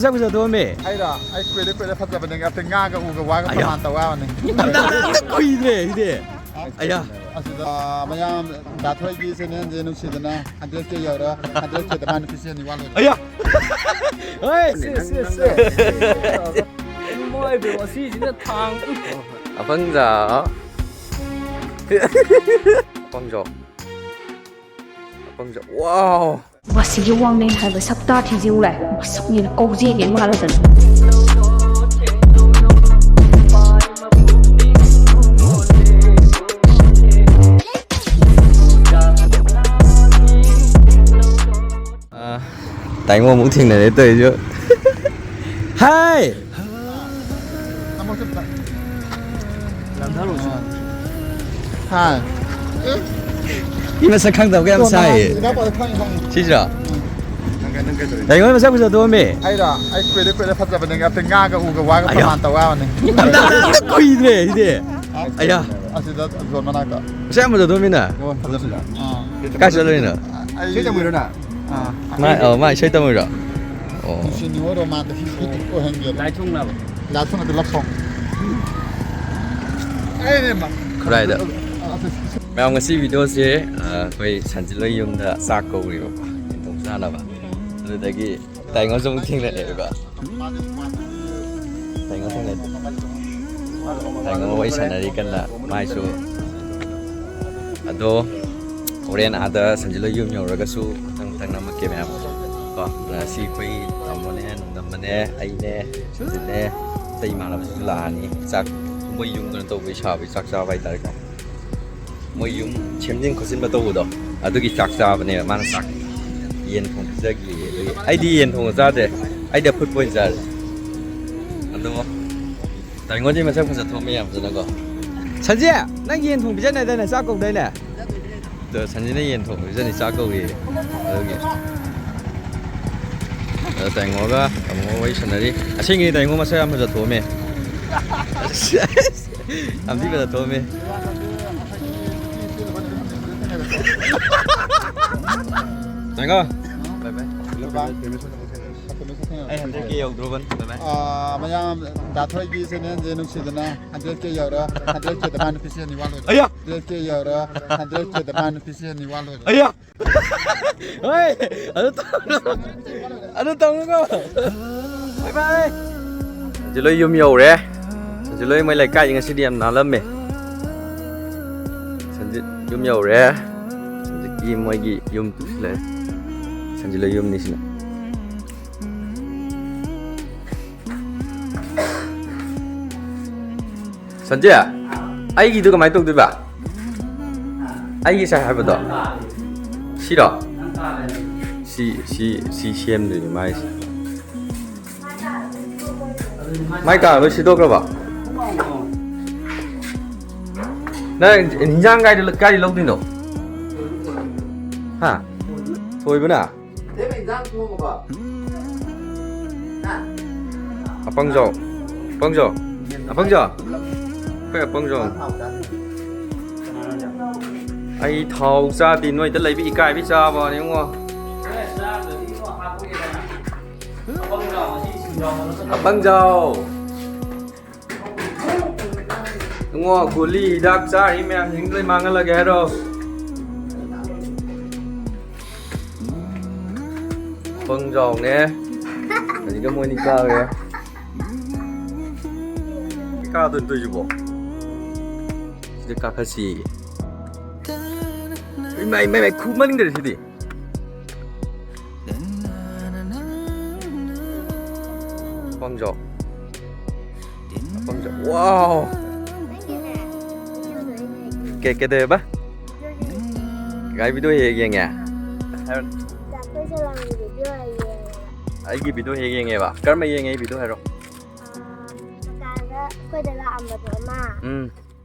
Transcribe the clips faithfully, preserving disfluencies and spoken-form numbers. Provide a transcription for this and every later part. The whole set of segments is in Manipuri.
ꯃꯁꯛ ꯐꯖꯊꯣꯛꯑꯝꯃꯦ꯫ ꯑꯩꯔꯣ? ꯑꯩ ꯀꯨꯏꯔꯦ, ꯀꯨꯏꯔꯦ ꯐꯖꯕꯅꯦ꯫ ꯑꯝꯇ ꯉꯥꯒ ꯎꯒ ꯋꯥꯒ ꯑꯌꯥ꯫ ꯄ꯭ꯔꯃꯥꯟ ꯇꯧ ꯌꯥꯕꯅꯦ꯫ ꯌꯥꯝꯅ ꯀꯨꯏꯔꯦ ꯁꯤꯗꯤ꯫ ꯑꯌꯥ꯫ ꯑꯁꯤꯗ, ꯑꯥ, ꯃꯌꯥꯝ ꯗꯥ ꯊꯣꯏꯒꯤ ꯆꯦꯅꯦꯜꯁꯦ ꯅꯨꯡꯁꯤꯗꯅ ꯍꯟꯗ꯭ꯔꯦꯠ ꯀꯦ ꯌꯧꯔꯦ꯫ ꯍꯟꯗ꯭ꯔꯦꯠ ꯀꯦꯗ ꯃꯥ ꯅꯨꯄꯤ ꯆꯦꯟꯅꯤ ꯋꯥ ꯂꯣꯏꯔꯦ꯫ ꯑꯌꯥ꯫ ꯍꯣꯏ꯫ ꯁꯦ, ꯁꯦ, ꯁꯦ꯫ ꯏꯃꯥꯏꯕꯦꯝꯃ, ꯁꯤꯁꯤꯅ ꯊꯥꯡ꯫ ꯑꯄꯪꯖ꯫ ꯑꯄꯪꯖ꯫ ꯑꯄꯪꯖ꯫ ꯋꯥꯎ꯫ ꯃꯁꯤꯒꯤ ꯋꯥꯡꯂꯦꯟ ꯍꯥꯏꯕ ꯁꯛꯇꯥ ꯊꯤꯖꯤꯡꯂꯦ꯫ ꯃꯁꯛꯅꯦꯅ ꯀꯧꯖꯦꯡꯅꯦ ꯃꯥꯜꯂꯗꯅ꯫ ꯑꯥ, ꯇꯥꯏꯉꯣ ꯑꯃꯨꯛ ꯊꯦꯡꯅꯔꯦ ꯇꯧꯔꯤꯁꯨ꯫ ꯍꯥꯏ! ꯍꯥꯏ꯫ ꯃꯤ ꯃꯁꯛ ꯈꯪꯗꯕꯒ ꯌꯥꯝ ꯁꯥꯏꯌꯦ꯫ ꯁꯤꯁꯤꯔꯣ? ꯇꯥꯏꯉꯣ ꯃꯁꯛ ꯐꯖꯊꯣꯛꯑꯝꯃꯦ꯫ ꯑꯩꯔꯣ? ꯑꯩ ꯀꯨꯏꯔꯦ, ꯀꯨꯏꯔꯦ ꯐꯖꯕꯅꯦ꯫ ꯑꯝꯇ ꯉꯥꯒ ꯎꯒ ꯋꯥꯒ ꯑꯌꯥ꯫ ꯄ꯭ꯔꯃꯥꯟ ꯇꯧ ꯌꯥꯕꯅꯦ꯫ ꯌꯥꯝꯅ ꯀꯨꯏꯔꯦ ꯁꯤꯗꯤ꯫ ꯑꯌꯥ꯫ ꯑꯁꯤꯗ ꯖꯣꯟ ꯃꯅꯥꯛꯇ꯫ ꯃꯁꯛ ꯌꯥꯝ ꯐꯖꯊꯣꯛꯑꯝꯃꯤꯅ꯫ ꯑꯣ, ꯐꯖꯕꯅꯦ꯫ ꯑꯥ꯫ ꯀꯥꯏ ꯆꯠꯂꯨꯏꯅꯣ? ꯑꯩ ꯏꯁꯩ ꯇꯝꯃꯨꯏꯔꯣ ꯅꯪ? ꯑꯥ꯫ ꯃꯥ, ꯑꯣ, ꯃꯥ ꯏꯁꯩ ꯇꯝꯃꯨꯏꯔꯣ? ꯑꯣ꯫ ꯅꯨꯡꯁꯤ ꯅꯨꯡꯉꯣꯜ ꯔꯣꯃꯥꯟꯗ ꯍꯤꯠ ꯑꯣꯏꯍꯟꯒꯦꯅ꯫ ꯂꯥꯏ ꯊꯨꯡꯅꯕ꯫ ꯂꯥꯏ ꯊꯨꯡꯅꯗꯤ love song꯫ ꯑꯩꯅꯦ ꯃꯥ꯫ ꯈꯨꯔꯥꯏꯗ꯫ ꯑꯥ, ꯑꯥ, ꯑꯥ꯫ ꯃꯌꯥꯝ, ꯉꯁꯤ video ꯁꯦ, ꯑ, ꯑꯩꯈꯣꯏ ꯁꯟꯖꯤꯠ ꯍꯣꯏ ꯌꯨꯝꯗ ꯆꯥꯛ ꯀꯧꯔꯤꯕꯀꯣ, ꯌꯦꯟꯊꯣꯡ ꯆꯥꯅꯕ꯫ ꯑꯗꯨꯗꯒꯤ ꯇꯥꯏꯉꯣꯁꯨ ꯑꯃꯨꯛ ꯊꯦꯡꯅꯔꯛꯑꯦꯕꯀꯣ꯫ ꯇꯥꯏꯉꯣ ꯊꯦꯡꯅꯔꯦ꯫ ꯇꯥꯏꯉꯣ ꯋꯥꯔꯤ ꯁꯥꯟꯅꯔꯤ ꯀꯟꯅ, ꯃꯥꯏꯁꯨ꯫ ꯑꯗꯣ ꯍꯣꯔꯦꯟ ꯑꯥꯗ ꯁꯟꯖꯤꯠ ꯍꯣꯏ ꯌꯨꯝ ꯌꯧꯔꯒꯁꯨ ꯃꯊꯪ ꯃꯊꯪ ꯅꯝꯃꯛꯀꯦ ꯃꯌꯥꯝ ꯀꯣ꯫ ꯉꯁꯤ ꯑꯩꯈꯣꯏ ꯇꯥꯃꯣꯅꯦ, ꯅꯣꯡꯗꯝꯕꯅꯦ, ꯑꯩꯅꯦ, ꯁꯟꯖꯤꯠꯅꯦ, ꯑꯇꯩ ꯏꯃꯥꯟꯅꯕꯁꯤꯡꯁꯨ ꯂꯥꯛꯑꯅꯤ꯫ ꯆꯥꯛ ꯃꯣꯏ ꯌꯨꯝ ꯀꯩꯅꯣ ꯇꯧꯕꯩ ꯁꯥꯕꯩ ꯆꯥꯛ ꯆꯥꯕ ꯍꯥꯏꯇꯥꯔꯦꯀꯣ꯫ ꯃꯣꯏ ꯌꯨꯝ ꯁꯦꯝꯖꯤꯟ ꯈꯣꯠꯆꯤꯟꯕ ꯇꯧꯕꯗꯣ, ꯑꯗꯨꯒꯤ ꯆꯥꯛ ꯆꯥꯕꯅꯦꯕ꯫ ꯃꯥꯅ ꯆꯥꯛ ꯌꯦꯟ ꯊꯣꯡꯕ ꯄꯤꯖꯈꯤꯌꯦ꯫ ꯑꯗꯨꯒꯤ ꯑꯩꯗꯤ ꯌꯦꯟ ꯊꯣꯡꯕ ꯆꯥꯗꯦ, ꯑꯩꯗꯤ ꯑꯐꯨꯠꯄ ꯑꯣꯏꯅ ꯆꯥꯔꯦ꯫ ꯑꯗꯣ ꯇꯥꯏꯉꯣꯗꯤ ꯃꯁꯛ ꯐꯖ ꯊꯣꯛꯑꯝꯃꯦ ꯌꯥꯝ ꯐꯖꯅꯀꯣ꯫ ꯁꯟꯖꯦ, ꯅꯪ ꯌꯦꯟ ꯊꯣꯡꯕ ꯄꯤꯖꯅꯤ ꯍꯥꯏꯗꯥꯏꯅꯦ? ꯆꯥꯛ ꯀꯧꯗꯥꯏꯅꯦ? ꯑꯗꯣ ꯁꯟꯖꯤꯅ ꯌꯦꯟ ꯊꯣꯡꯕ ꯄꯤꯖꯅꯤ, ꯆꯥꯛ ꯀꯧꯏꯌꯦ꯫ ꯑꯗꯨꯒꯤ꯫ ꯑꯗ ꯇꯥꯏꯉꯣꯒ ꯇꯥꯃꯣꯒ ꯋꯥꯔꯤ ꯁꯥꯟꯅꯔꯤ꯫ ꯑꯁꯦꯡꯀꯤꯅꯤ ꯇꯥꯏꯉꯣ ꯃꯁꯛ ꯌꯥꯝ ꯐꯖ ꯊꯣꯛꯑꯝꯃꯦ꯫ ꯌꯥꯝ ꯊꯤ ꯐꯖ ꯊꯣꯛꯑꯝꯃꯦ꯫ ꯇꯥꯏꯉꯣ꯫ Bye bye꯫ ꯑꯩ ꯍꯟꯗ꯭ꯔꯦꯠ ꯀꯦ ꯌꯧꯗ꯭ꯔꯣꯕꯅꯤ꯫ ꯑꯥ, ꯃꯌꯥꯝ ꯗꯥꯊꯣꯏꯒꯤ ꯆꯦꯅꯦꯜꯁꯦ ꯅꯨꯡꯁꯤꯗꯅ ꯍꯟꯗ꯭ꯔꯦꯠ ꯀꯦ ꯌꯧꯔꯣ, ꯍꯟꯗ꯭ꯔꯦꯠ ꯀꯦꯗ ꯃꯥ ꯅꯨꯄꯤ ꯁꯦꯟꯅꯤ ꯋꯥꯠꯂꯣꯏꯗ꯭ꯔꯣ? ꯑꯌꯥ! ꯍꯟꯗ꯭ꯔꯦꯠ ꯀꯦ ꯌꯧꯔꯣ, ꯍꯟꯗ꯭ꯔꯦꯠ ꯀꯦꯗ ꯃꯥ ꯅꯨꯄꯤ ꯁꯦꯟꯅꯤ ꯋꯥꯠꯂꯣꯏꯗ꯭ꯔꯣ? ꯑꯌꯥ! ꯍꯣꯏ! ꯑꯗꯨ ꯇꯧꯅꯨ! ꯑꯗꯨ ꯇꯧꯅꯨꯀꯣ! ꯕꯥꯏ ꯕꯥꯏ! ꯁꯟꯖꯤꯠꯂꯣꯏ ꯌꯨꯝ ꯌꯧꯔꯦ꯫ ꯁꯟꯖꯤꯠꯂꯣꯏ ꯃꯣꯏ ꯂꯩꯀꯥꯏꯗꯤ ꯉꯁꯤꯗꯤ ꯌꯥꯝ ꯅꯥꯜꯂꯝꯃꯦ꯫ ꯁꯟꯖꯤꯠ ꯌꯨꯝ ꯌꯧꯔꯦ꯫ ꯁꯟꯖꯤꯠꯀꯤ ꯃꯣꯏꯒꯤ ꯌꯨꯝ ꯂꯩ꯫ ꯁꯟꯖꯤꯠꯂꯣꯏ ꯌꯨꯝꯅꯤ ꯁꯤꯅ꯫ ꯁꯟꯖꯤꯠ, ꯑꯩꯒꯤꯗꯨ ꯀꯃꯥꯏꯅ ꯇꯧꯗꯣꯏꯕ? ꯑꯩꯒꯤ ꯉꯁꯥꯏ ꯍꯥꯏꯕꯗꯣ꯫ ꯁꯤꯔꯣ? ꯁꯤ, ꯁꯤ, ꯁꯤ ꯁꯦꯝꯗꯣꯏꯅꯤ ꯃꯥꯏꯁꯦ꯫ ꯃꯥꯏ ꯀꯥ ꯂꯣꯏ ꯁꯤꯗꯣꯛꯈ꯭ꯔꯕ? ꯅꯪ ꯏꯟꯖꯥꯡ ꯀꯥꯏꯗ, ꯀꯥꯏꯗ ꯂꯧꯗꯣꯏꯅꯣ? ꯍꯥ? ꯊꯣꯏꯕꯅ? ꯑꯄꯪꯖꯧ꯫ ꯑꯄꯪꯖꯧ꯫ ꯑꯄꯪꯖꯧ꯫ ꯑꯩꯈꯣꯏ ꯑꯄꯪꯖꯧ꯫ ꯑꯩ ꯊꯥꯎ ꯆꯥꯗꯦ, ꯅꯣꯏꯗ ꯂꯩꯕ ꯏꯀꯥꯏꯕꯤ ꯆꯥꯕꯅꯤ, ꯏꯕꯨꯡꯉꯣ꯫ ꯑꯄꯪꯖꯧ꯫ ꯏꯕꯨꯡꯉꯣ, ꯒꯨꯂꯤ ꯍꯤꯗꯥꯛ ꯆꯥꯔꯤ ꯃꯌꯥꯝꯁꯤꯡ ꯂꯣꯏ ꯃꯥꯡꯍꯜꯂꯒꯦ ꯍꯥꯏꯔꯣ? ꯄꯪꯖꯥꯎꯅꯦ꯫ ꯑꯁꯤꯒ ꯃꯣꯏꯅꯤ ꯀꯥꯔꯦ꯫ ꯀꯥꯗꯣꯏꯅꯣ ꯇꯧꯔꯤꯁꯤꯕꯣ? ꯁꯤꯗ ꯀꯥꯈꯠꯁꯤ꯫ ꯏꯃꯥꯏ, ꯏꯃꯥꯏ, ꯏꯃꯥꯏ, ꯈꯨ ꯃꯅꯤꯡꯗꯗꯤ ꯁꯤꯗꯤ꯫ ꯄꯪꯖꯥꯎ꯫ ꯄꯪꯖꯥꯎ꯫ ꯋꯥꯎ! ꯀꯩ, ꯀꯩꯗꯧꯋꯦꯕ? ꯀꯥꯏ ꯚꯤꯗꯤꯑꯣ ꯍꯦꯛ ꯌꯦꯡꯉꯦ? ꯍꯥꯏꯔꯣ꯫ ꯖꯥꯄꯣꯏ ꯁꯂꯥꯝꯒꯤ ꯚꯤꯗꯤꯑꯣ ꯌꯦꯡꯉꯦ꯫ ꯑꯩꯒꯤ ꯚꯤꯗꯤꯑꯣ ꯍꯦꯛ ꯌꯦꯡꯉꯦꯕ? ꯀꯔꯝꯕ ꯌꯦꯡꯉꯦ ꯑꯩ ꯚꯤꯗꯤꯑꯣ ꯍꯥꯏꯔꯣ? ꯑꯥ, ꯃꯄꯥꯟꯗ ꯑꯩꯈꯣꯏꯗ ꯂꯥꯛꯑꯝꯕꯗꯣ ꯑꯃ꯫ ꯎꯝ꯫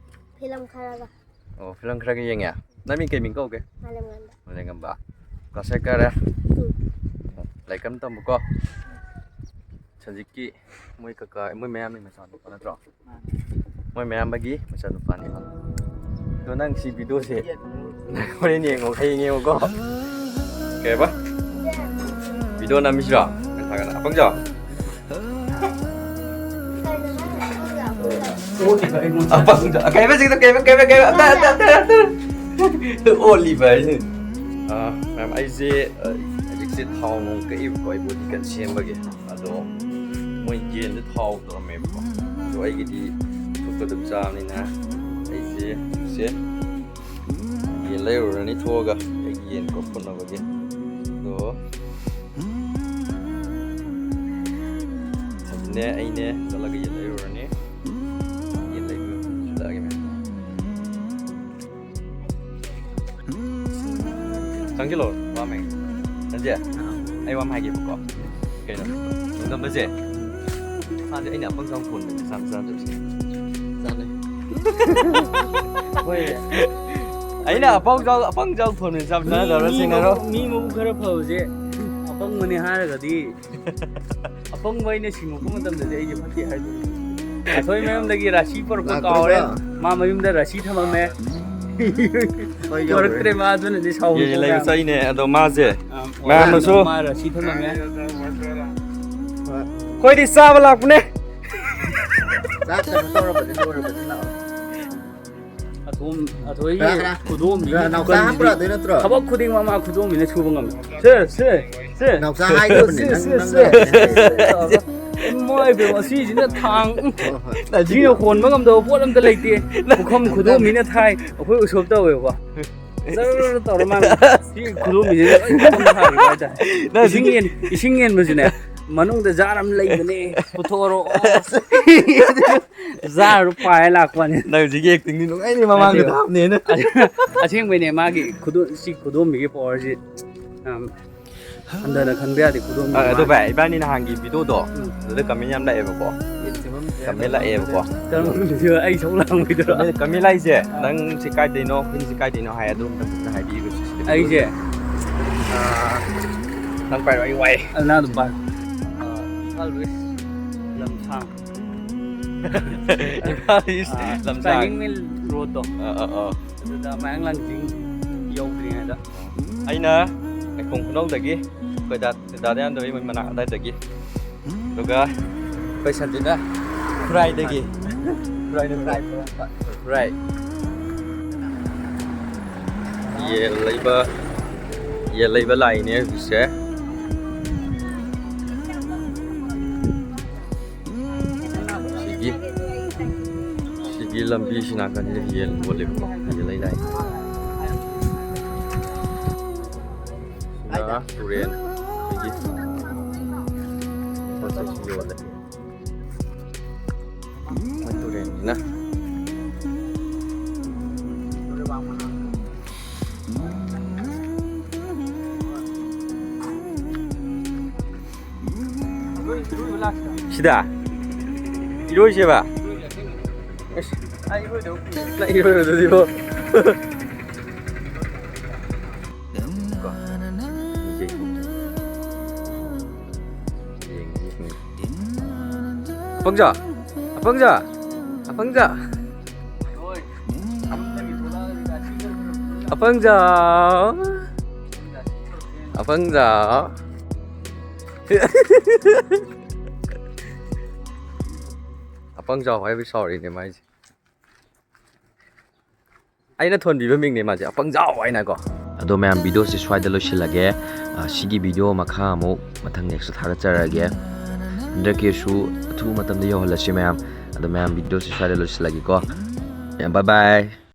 ꯐꯤꯂꯝ ꯈꯔꯒ꯫ ꯑꯣ, ꯐꯤꯂꯝ ꯈꯔꯒ ꯌꯦꯡꯉꯦ? ꯅꯪ ꯃꯤꯡ ꯀꯩ ꯃꯤꯡ ꯀꯧꯒꯦ? ꯃꯥꯂꯦꯝꯉꯥꯟꯕ꯫ ꯃꯥꯂꯦꯝꯉꯥꯟꯕ꯫ ꯀ꯭ꯂꯥꯁ ꯀꯌꯥ ꯀꯥꯔꯦ? ꯇꯨ꯫ ꯂꯥꯏꯔꯤꯛ ꯀꯟꯅ ꯇꯝꯃꯨꯀꯣ꯫ ꯁꯟꯖꯤꯠꯀꯤ ꯃꯣꯏ ꯀꯀꯥ, ꯃꯣꯏ ꯃꯌꯥꯝꯕꯩ ꯃꯆꯥꯅꯨꯄꯥ ꯅꯠꯇ꯭ꯔꯣ? ꯃꯥꯅꯦ꯫ ꯃꯣꯏ ꯃꯌꯥꯝꯕꯒꯤ ꯃꯆꯥꯅꯨꯄꯥꯅꯤ꯫ ꯑꯗꯣ ꯅꯪ ꯁꯤ ꯚꯤꯗꯤꯑꯣꯁꯦ ꯅꯪ ꯍꯣꯔꯦꯟ ꯌꯦꯡꯉꯣ, ꯍꯌꯦꯡ ꯌꯦꯡꯉꯣꯀꯣ꯫ ꯀꯩꯕ? ꯚꯤꯗꯤꯑꯣ ꯅꯝꯃꯤꯁꯤꯔꯣ? ꯅꯪ ꯊꯥꯒꯠꯂꯛꯑꯣ꯫ ꯈꯣꯡꯖꯥꯎ꯫ ꯑꯄꯪꯗ ꯀꯩꯕ ꯁꯤꯗ ꯀꯩꯕ ꯀꯩꯕ ꯀꯩꯕ ꯑꯝꯇ ꯑꯝꯇ ꯑꯝꯇ ꯑꯝꯇ꯫ ꯑꯣꯜꯂꯤꯕ ꯍꯥꯏꯁꯦ꯫ ꯑꯥ, ꯃꯌꯥꯝ ꯑꯩꯁꯦ, ꯑ, ꯍꯧꯖꯤꯛꯁꯦ ꯊꯥꯎ ꯅꯨꯡ ꯀꯛꯏꯕꯀꯣ, ꯑꯩ ꯕꯣꯗꯤ ꯀꯟ ꯁꯦꯝꯕꯒꯤ꯫ ꯑꯗꯣ ꯃꯣꯏ ꯌꯦꯟꯗ ꯊꯥꯎ ꯇꯧꯔꯝꯃꯦꯕꯀꯣ꯫ ꯑꯗꯣ ꯑꯩꯒꯤꯗꯤ ꯊꯣꯛꯄ ꯑꯗꯨꯝ ꯆꯥꯕꯅꯤꯅ ꯑꯩꯁꯦ ꯍꯧꯖꯤꯛꯁꯦ ꯌꯦꯟ ꯂꯩꯔꯨꯔꯅꯤ ꯊꯣꯛꯑꯒ ꯑꯩꯒꯤ ꯌꯦꯟ ꯀꯣꯛ ꯐꯨꯠꯅꯕꯒꯤ꯫ ꯑꯗꯣ ꯁꯤꯅꯦ ꯑꯩꯅꯦ ꯆꯠꯂꯒ ꯌꯦꯟ ꯂꯩꯔꯨꯔꯅꯤ꯫ ꯌꯦꯟ ꯂꯩꯕ ꯁꯤꯜꯂꯛꯑꯒꯦ ꯃꯌꯥꯝ꯫ ꯆꯪꯁꯤꯜꯂꯣ, ꯋꯥꯃꯦ꯫ ꯅꯟꯖꯦ, ꯑꯩ ꯋꯥ ꯑꯃ ꯍꯥꯏꯒꯦꯕꯀꯣ꯫ ꯀꯩꯅꯣ? ꯅꯣꯡꯗꯝꯕꯁꯦ꯫ ꯃꯥꯁꯦ ꯑꯩꯅ ꯑꯄꯪ ꯆꯥꯎ ꯊꯣꯟꯕꯁꯦ ꯆꯥꯝ ꯆꯥꯝ ꯆꯠꯁꯦ꯫ ꯆꯥꯅꯩ꯫ ꯍꯣꯏ꯫ ꯑꯩꯅ ꯑꯄꯪ ꯆꯥꯎ, ꯑꯄꯪ ꯆꯥꯎ ꯊꯣꯟꯕꯁꯦ ꯆꯥꯝ ꯆꯥꯝ ꯆꯠꯁꯦ꯫ ꯃꯤ ꯁꯤꯡꯅꯔꯣ꯫ ꯃꯕꯨꯛ, ꯃꯤ ꯃꯕꯨꯛ ꯈꯔ ꯐꯕꯁꯦ ꯑꯄꯪꯕꯅꯦ ꯍꯥꯏꯔꯒꯗꯤ ꯑꯄꯪꯕ ꯑꯩꯅ ꯁꯤꯡꯉꯛꯄ ꯃꯇꯝꯗꯗꯤ ꯑꯩꯁꯦ ꯐꯠꯇꯦ ꯍꯥꯏꯗꯣꯏꯅꯦ꯫ ꯑꯊꯣꯏ ꯃꯌꯨꯝꯗꯒꯤ ꯔꯥꯁꯤ ꯄꯨꯔꯛꯄ ꯂꯥꯛꯇ꯭ꯔꯕ? ꯀꯥꯎꯔꯦ꯫ ꯃꯥ ꯃꯌꯨꯝꯗ ꯔꯥꯁꯤ ꯊꯝꯃꯝꯃꯦ꯫ ꯍꯣꯏ, ꯌꯧꯔꯦ꯫ ꯄꯨꯔꯛꯇ꯭ꯔꯦ ꯃꯥ, ꯑꯗꯨꯅꯗꯤ ꯁꯥꯎꯍꯧꯗ꯭ꯔꯦ ꯌꯦ ꯂꯩꯕ ꯃꯌꯥꯝ꯫ ꯆꯩꯅꯦ ꯑꯗꯣ ꯃꯥꯁꯦ꯫ ꯑꯥ, ꯃꯌꯥꯝꯅꯁꯨ ꯃꯥ ꯔꯥꯁꯤ ꯊꯝꯃꯝꯃꯦ꯫ ꯍꯣꯏ꯫ ꯑꯩꯈꯣꯏꯗꯤ ꯆꯥꯕ ꯂꯥꯛꯄꯅꯦ꯫ ꯆꯥꯛ ꯀꯩꯅꯣ ꯇꯧꯔꯕꯅꯤ, ꯂꯣꯏꯔꯕꯅꯤ, ꯂꯥꯛꯑꯣ꯫ ꯑꯊꯣꯝ-, ꯑꯊꯣꯏꯒꯤ ꯀꯅꯥ, ꯀꯅꯥ? ꯈꯨꯗꯣꯝꯕꯤꯒꯤ ꯀꯅꯥ, ꯅꯥꯎꯆꯥ ꯈꯨꯀꯟꯁꯤꯗꯤ ꯍꯥꯞꯄ꯭ꯔꯥ? ꯑꯗꯨ ꯅꯠꯇ꯭ꯔꯣ? ꯊꯕꯛ ꯈꯨꯗꯤꯡꯃꯛ ꯃꯥ ꯈꯨꯗꯣꯝꯕꯤꯅ ꯁꯨꯕ ꯉꯝꯃꯦ꯫ ꯁꯦ, ꯁꯦ, ꯁꯦ꯫ ꯅꯥꯎꯆꯥ ꯍꯥꯏꯗꯕꯅꯦ, ꯁꯦ, ꯅꯪ, ꯁꯦ, ꯅꯪ ꯁꯦ꯫ ꯂꯥꯛꯑꯦ꯫ ꯏꯃꯥ ꯏꯕꯦꯝꯃ, ꯁꯤꯁꯤꯅ ꯊꯥꯡ, ꯎꯝ꯫ ꯍꯣꯏ, ꯍꯣꯏ꯫ ꯁꯤꯅ ꯍꯣꯟꯕ ꯉꯝꯗꯕ ꯄꯣꯠ ꯑꯝꯇ ꯂꯩꯇꯦ꯫ ꯄꯨꯈꯝ ꯈꯨꯗꯣꯝꯕꯤꯅ ꯊꯥꯏ, ꯑꯩꯈꯣꯏ ꯎꯁꯣꯞ ꯇꯧꯋꯦꯕꯀꯣ꯫ ꯖꯔ ꯇꯧꯔ ꯃꯥꯅ ꯁꯤ ꯈꯨꯗꯣꯝꯕꯤꯁꯤꯅ ꯂꯣꯏ ꯊꯥꯈꯤꯕ ꯍꯥꯏꯇꯥꯔꯦ꯫ ꯅꯪ ꯏꯁꯤꯡ ꯌꯦꯟ-, ꯏꯁꯤꯡ ꯌꯦꯟꯕꯁꯤꯅꯦ, ꯃꯅꯨꯡꯗ ꯖꯥꯔ ꯑꯃ ꯂꯩꯕꯅꯦ, ꯄꯨꯊꯣꯔꯛꯑꯣ꯫ ꯖꯥꯔꯗꯨ ꯄꯥꯏꯔ ꯂꯥꯛꯄꯅꯦ꯫ ꯅꯪ ꯍꯧꯖꯤꯛꯀꯤ acting ꯗꯤ ꯅꯨꯡꯉꯥꯏꯅꯤ, ꯃꯃꯥꯡꯗ ꯅꯠꯇꯦꯕ꯫ ꯊꯥꯕꯅꯦꯅ꯫ ꯑꯁꯦꯡꯕꯩꯅꯦ, ꯃꯥꯒꯤ ꯈꯨꯗꯣ-, ꯁꯤ ꯈꯨꯗꯣꯝꯕꯤꯒꯤ power ꯁꯤ ꯌꯥꯝ ꯍꯟꯊꯅ ꯈꯟꯕ ꯌꯥꯗꯦ, ꯈꯨꯗꯣꯝꯕꯤ ꯑ, ꯑꯗꯣ ꯃꯥꯒꯤ꯫ ꯚꯥꯏ, ꯏꯕꯥꯅꯤ ꯅꯍꯥꯟꯒꯤ video ꯗꯣ, ꯎꯝ꯫ ꯑꯗꯨꯗ comment ꯌꯥꯝ ꯂꯥꯛꯑꯦꯕꯀꯣ꯫ ꯌꯦꯠꯁꯦ ꯃꯝꯁꯦ꯫ Comment ꯂꯥꯛꯑꯦꯕꯀꯣ꯫ ꯀꯔꯝꯕ video? ꯑꯩ ꯏꯁꯧ ꯂꯥꯡꯕꯩꯗꯨꯔꯣ? Comment, comment ꯂꯥꯛꯏꯁꯦ, ꯑꯥ꯫ ꯅꯪ ꯁꯤ ꯀꯥꯏꯗꯩꯅꯣ, ꯑꯩꯈꯣꯏ ꯁꯤ ꯀꯥꯏꯗꯩꯅꯣ ꯍꯥꯏ, ꯑꯗꯨ ꯑꯝꯇ ꯐꯖꯅ ꯍꯥꯏꯕꯤꯔꯣ ꯁꯤꯗꯤ꯫ ꯑꯩꯁꯦ? ꯑꯥ, ꯅꯪ ꯄꯥꯏꯔꯣ, ꯑꯩ ꯋꯥꯏ꯫ ꯑ, ꯅꯪ ꯑꯗꯨꯝ ꯄꯥꯏ꯫ ꯑꯥ, ꯏꯝꯐꯥꯜ West ꯂꯝꯁꯥꯡ꯫ ꯏꯝꯐꯥꯜ East ꯑꯥ, ꯂꯝꯁꯥꯡ꯫ Training Mill Road ꯇꯣ꯫ ꯑꯥ, ꯑꯥ, ꯑꯥ꯫ ꯑꯗꯨꯗ ꯃꯌꯥꯡ ꯂꯥꯡꯖꯤꯡ ꯌꯧꯗ꯭ꯔꯤꯉꯩꯗ꯫ ꯑꯩꯅ ꯂꯩꯈꯣꯡ ꯈꯨꯅꯧꯗꯒꯤ ꯑꯩꯈꯣꯏꯗ ꯗꯥꯗꯥ ꯌꯥꯟꯗꯕ ꯃꯣꯏ ꯃꯅꯥꯛ ꯑꯗꯥꯏꯗꯒꯤ꯫ ꯑꯗꯨꯒ ꯑꯩꯈꯣꯏ ꯁꯟꯖꯤꯅ ꯈꯨꯔꯥꯏꯗꯒꯤ꯫ ꯈꯨꯔꯥꯏ꯫ ꯌꯦꯟ ꯂꯩꯕ, ꯌꯦꯟ ꯂꯩꯕ ꯂꯥꯛꯏꯅꯦ ꯍꯧꯖꯤꯛꯁꯦ꯫ ꯁꯤꯒꯤ, ꯁꯤꯒꯤ ꯂꯝꯕꯤꯁꯤ ꯅꯥꯀꯟꯁꯤꯗ ꯌꯦꯟ ꯌꯣꯜꯂꯦꯕꯀꯣ꯫ ꯌꯦꯟ ꯂꯩ ꯂꯥꯛꯏ꯫ ꯁꯤꯅ ꯇꯨꯔꯦꯟ꯫ ꯁꯤꯒꯤ ꯄꯣꯠ ꯆꯩꯁꯤ ꯌꯣꯜꯂꯦ꯫ ꯃꯣꯏ ꯇꯨꯔꯦꯟꯁꯤꯅ꯫ ꯁꯤꯗ ꯏꯔꯣꯏꯁꯦꯕ꯫ ꯑꯁ, ꯅꯪ ꯏꯔꯣꯏꯕꯗꯨꯗꯤꯕꯣ꯫ ꯀꯣ꯫ ꯌꯦꯡꯁꯤ꯫ ꯑꯄꯪꯖ! ꯑꯄꯪꯖ! ꯑꯄꯪꯖ! ꯑꯄꯪꯖ! ꯑꯄꯪꯖ! ꯑꯄꯪꯖꯥꯎ ꯍꯥꯏꯕ ꯁꯥꯎꯔꯤꯅꯦ ꯃꯥꯏꯁꯦ꯫ ꯑꯩꯅ ꯊꯣꯟꯕꯤꯕ ꯃꯤꯡꯅꯦ ꯃꯥꯁꯦ, ꯑꯄꯪꯖꯥꯎ ꯍꯥꯏꯅꯀꯣ꯫ ꯑꯗꯣ ꯃꯌꯥꯝ, ꯚꯤꯗꯤꯑꯣꯁꯦ ꯁ꯭ꯋꯥꯏꯗ ꯂꯣꯏꯁꯤꯜꯂꯒꯦ꯫ ꯑ, ꯁꯤꯒꯤ ꯚꯤꯗꯤꯑꯣ ꯃꯈꯥ ꯑꯃꯨꯛ ꯃꯊꯪ ꯅꯦꯛꯁꯇ ꯊꯥꯒꯠꯆꯔꯛꯑꯒꯦ꯫ ꯍꯟꯗꯛꯀꯤꯁꯨ ꯑꯊꯨꯕ ꯃꯇꯝꯗ ꯌꯧꯍꯜꯂꯁꯤ ꯃꯌꯥꯝ꯫ ꯑꯗꯣ ꯃꯌꯥꯝ, ꯚꯤꯗꯤꯑꯣꯁꯦ ꯁ꯭ꯋꯥꯏꯗ ꯂꯣꯏꯁꯤꯜꯂꯒꯦꯀꯣ꯫ ꯌꯥꯝ bye bye꯫